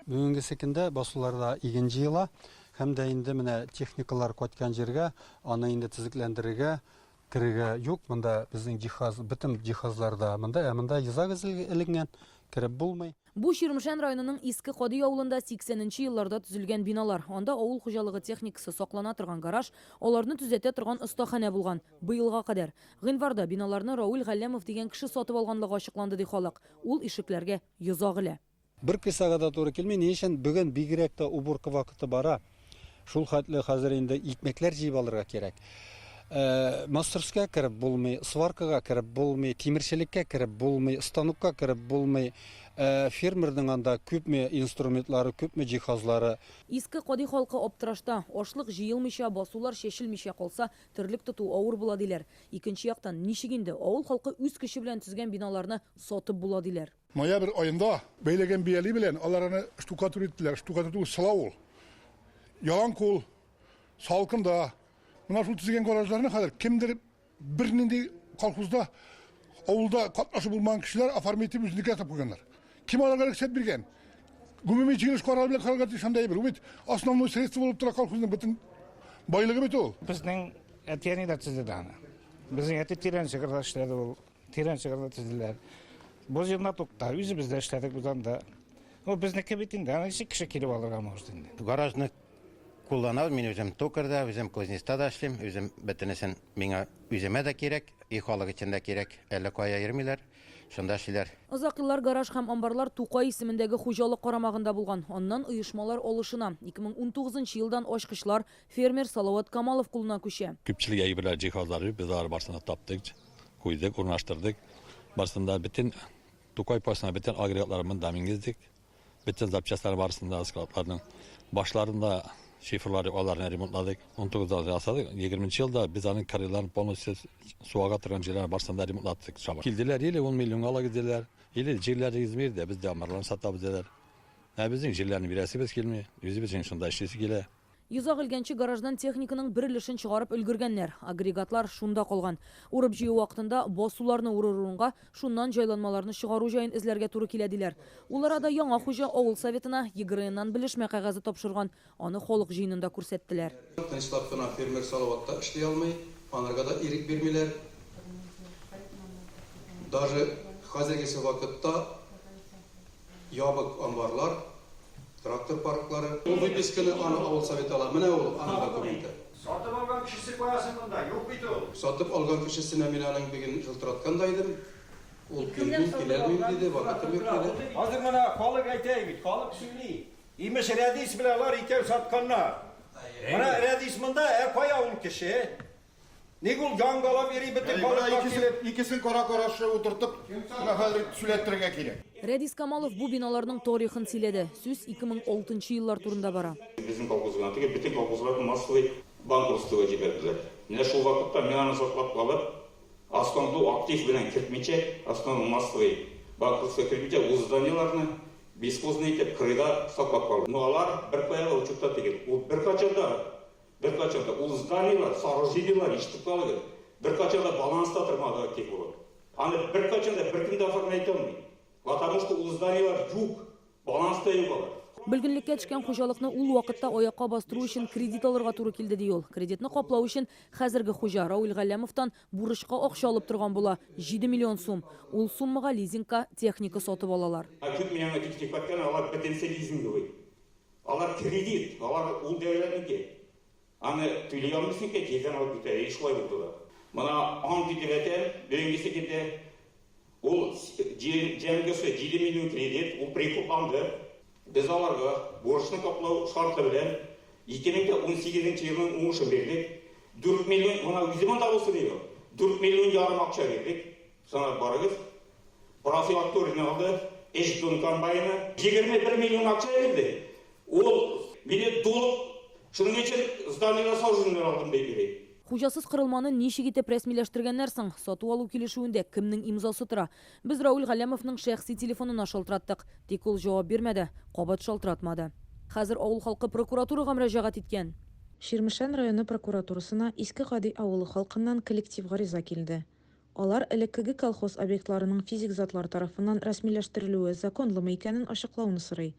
Бүгенгесе көндә басуларда иген җыела һәм дә инде менә техникалар кайткан җиргә аны инде төзекләндерергә керергә юк. Монда безнең җиһаз, бөтен җиһазлар да монда, ә монда йозак эленгән, кереп булмый. Бу Чирмешән районының Иске Кади авылында 80 нче елларда төзелгән биналар. Анда авыл хуҗалыгы техникасы саклана торган гараж, аларны төзәтә торган остаханә булган. Быелга кадәр. Гыйнварда биналарны Рауил Галләмов дигән кеше сатып алганлыгы ачыкланды, ди халык. Ул ишекләргә йозак элә. Бер кыйссага да туры килми. Ни өчен? Бүген бигрәк тә уборка вакыты бара. Шул хәтле хәзер инде икмәкләр җыеп алырга кирәк. Э, мастерская кереп булмый, сваркага кереп булмый, тимерчелеккә кереп булмый, станокка кереп булмый. Э, фермерның анда күпме инструментлары, күпме җиһазлары. Иске Кади халкы аптырашта. Ашлык җыелмыйча, басулар чәчелмичә калса, терлек тоту авыр була, диләр. Икенче яктан, ничек инде авыл халкы үз көче белән төзегән биналарны сатып була, диләр. Ноябрь аенда бәйләгән биялей белән алар аны штукатур иттеләр. Штукатур түгел, сылау ул. Ялан кул, салкында. Менә шул төзегән гаражларны хәзер кемдер бернинди колхозда, авылда катнашы булмаган кешеләр оформить итеп үзенеке ясап куйганнар. Кем аларга рөхсәт биргән? Гомуми җыелыш карары белән карарга тиеш анда әйбер. Ул бит основной средство булып тора колхозның бөтен байлыгы бит ул. Безнең әти-әни дә төзеде аны. Безнең әти тирән чыгырда эшләде ул. Тирән чыгырда төзеделәр. Боз янына тукта, үзебез дә эшләдек без анда. Ул безнеке бит инде, аны ничек кеше килеп алырга может инде. Гаражны кулланабыз, мин үзем токарь да, үзем кузнецта да эшлим, үзем бөтенесен миңа үземә дә кирәк, и халык өчен дә кирәк, әллә кая йөрмиләр, шунда эшлиләр. Озак еллар гараж һәм амбарлар Тукай исемендәге хуҗалык карамагында булган. Аннан оешмалар алышына. 2019 нчы елдан ачкычлар фермер Салават Камалов кулына күчә. Күпчелек әйберләр, җиһазлар юк, без алар барысын да таптык. Куйдык, урнаштырдык. Барысын да бөтен Тукай пасына бөтен агрегатларын монда менгездек. Бөтен запчастьлар барысын да складларның башларында шифрлары аларны ремонтладык. 19-да ясадык. 20 елда без аның карьерларын полностью суага торган җирләрен барысын да ремонтлаттык. Килделәр, или 10 миллионга алыгыз диделәр, или җирләрегез бир дә, без дә амбарларны сатабыз диделәр. Ә безнең җирләрне бирәсебез килми, үзебезнең шунда эшлисе килә. Йозак элгәнче гараждан техниканың бер өлешен чыгарып өлгергәннәр. Агрегатлар шунда калган. Урып-җыю вакытында басуларны урыр урынга шуннан җайланмаларны чыгару җаен эзләргә туры килә, диләр. Ул арада яңа хуҗа авыл советына ЕГРНнан белешмә кәгазе тапшырган. Аны халык җыенында күрсәттеләр. Тынычлап кына фермер Салаватта эшли алмый, анарга да ирек бирмиләр. Даже хәзергесе вакытта Ябык амбарлар, трактор парклары. Ул выписканы аны авыл советы ала. Менә ул, аның документы. Сатып алган кешесе кая соң монда? Юк бит ул. Сатып алган кешесенә мин аның бүген җылтыраткан да идем. Ул килмим, киләлмим диде, вакытым юк диде. Хәзер менә халык әйтә бит, халык сөйли. Имеш, Рәдис белән алар икәү сатканнар. Менә Рәдис монда, ә кая ул кеше? Ник ул яңгалап йөри бөтен халыкка килеп? Икесен кара-каршы утыртып, менә хәзер сөйләттерергә кирәк. Рәдис Камалов бу биналарның тарихын сөйләде. Сүз 2006 нчы еллар турында бара. Безнең колхоз гына түгел, бөтен колхозларны массовый банкротствога җибәрделәр. Менә шул вакытта мин аны саклап калып, основной актив белән кертмичә, основной массовый банкротствога кертмичә, ул зданиеләрне бесхозный итеп кырыйда саклап калдым. Но алар беркая да учетта түгел. Ул беркайчан да Беркайчан да ул зданиеләр, сооружениеләр, ишетеп калыгыз, беркайчан да баланста тормады актив булып. Аны беркайчан да беркем дә оформлять итә алмый. Потому что ул зданиеләр юк, баланста юк алар. Бөлгенлеккә төшкән хуҗалыкны ул вакытта аякка бастыру өчен кредит алырга туры килде, ди ул. Кредитны каплау өчен хәзерге хуҗа Рауил Галләмовтан бурычка акча алып торган була, 7 миллион сум. Ул суммага лизингка техника сатып алалар. Күпме яңа техника кайткан, алар бөтенесе лизинговый. Алар кредит, алар ул дәүләтнеке. Аны түли алмыйсың икән, җирдән алып китә. И шулай булды да. Мона ант итеп әйтәм, бүгенгесе көндә ул җәмгысы 7 миллион кредит, ул прикупланды. Без аларга бурычны каплау шарты белән 2018 нче елның уңышын бирдек. 4 миллион, мона үзе монда булсын иде. 4 миллион ярым акча бирдек. Санап барыгыз. Профилакторийны алды, өч тонн комбайны, 21 миллион акча бирде. Ул мине долг, шуның өчен зданиеләр сооружениеләр алдым дип йөри. Хуҗасыз корылманы ничек итеп рәсмиләштергәннәр соң? Сату-алу килешүендә кемнең имзасы тора? Без Рауил Галләмовның шәхси телефонына шалтыраттык. Тик ул җавап бирмәде, кабат шалтыратмады. Хәзер авыл халкы прокуратурага мөрәҗәгать иткән. Чирмешән районы прокуратурасына Иске Кади авылы халкыннан коллектив гариза килде. Алар элеккеге колхоз объектларының физик затлар тарафыннан рәсмиләштерелүе законлымы икәнен ачыклауны сорый.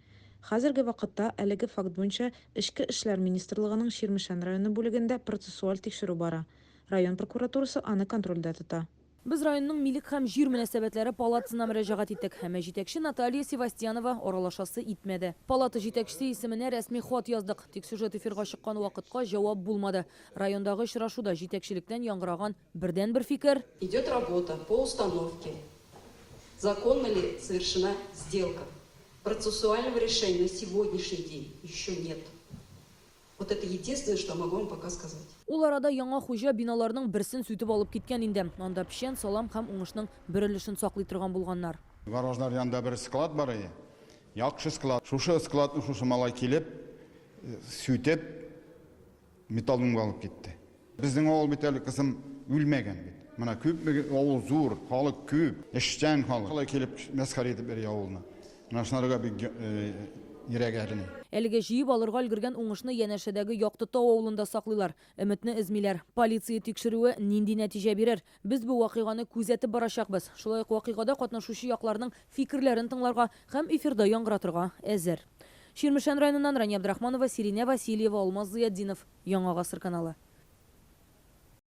Хәзерге вакытта әлеге факт буенча Эчке эшләр министрлыгының Чирмешән районы бүлегендә процессуаль тикшерү бара. Район прокуратурасы аны контрольдә тота. Без районның милек һәм җир мөнәсәбәтләре палатасына мөрәҗәгать иттек, әмма җитәкче Наталья Севастьянова аралашасы итмәде. Палата җитәкчесе исеменә рәсми хат яздык, тик сюжет эфирга чыккан вакытка җавап булмады. Райондагы очрашуда җитәкчелектән яңгыраган бердәнбер фикер. Идет работа по установке, законно ли совершена сделка. Процессуального решения на сегодняшний день еще нет. Вот это единственное, что могу вам пока сказать. Ул арада яңа хуҗа биналарның берсен сүтеп алып киткән инде. Анда печән, салам һәм уңышның бер өлешен саклый торган булганнар. Гаражлар янында бер склад бар иде. Яхшы склад. Шушы складны шушы малай килеп, сүтеп, металлоломга алып китте. Безнең авыл бит әле, кызым, үлмәгән бит. Менә күпме авыл зур, халык күп, эшчән халык. Шулай килеп мәсхәрә итеп йөри авылны. Менә шунарга бик йөрәк әрни. Әлегә җыеп алырга өлгергән уңышны янәшәдәге Якты Тау авылында саклыйлар. Өметне өзмиләр. Полиция тикшерүе нинди нәтиҗә бирер? Без бу вакыйганы күзәтеп барачакбыз. Шулай ук вакыйгада катнашучы якларның фикерләрен тыңларга һәм эфирда яңгыратырга әзер. Чирмешән районыннан Рания Абдрахманова, Сиринә Васильева, Алмаз Зыятдинов, Яңа гасыр каналы.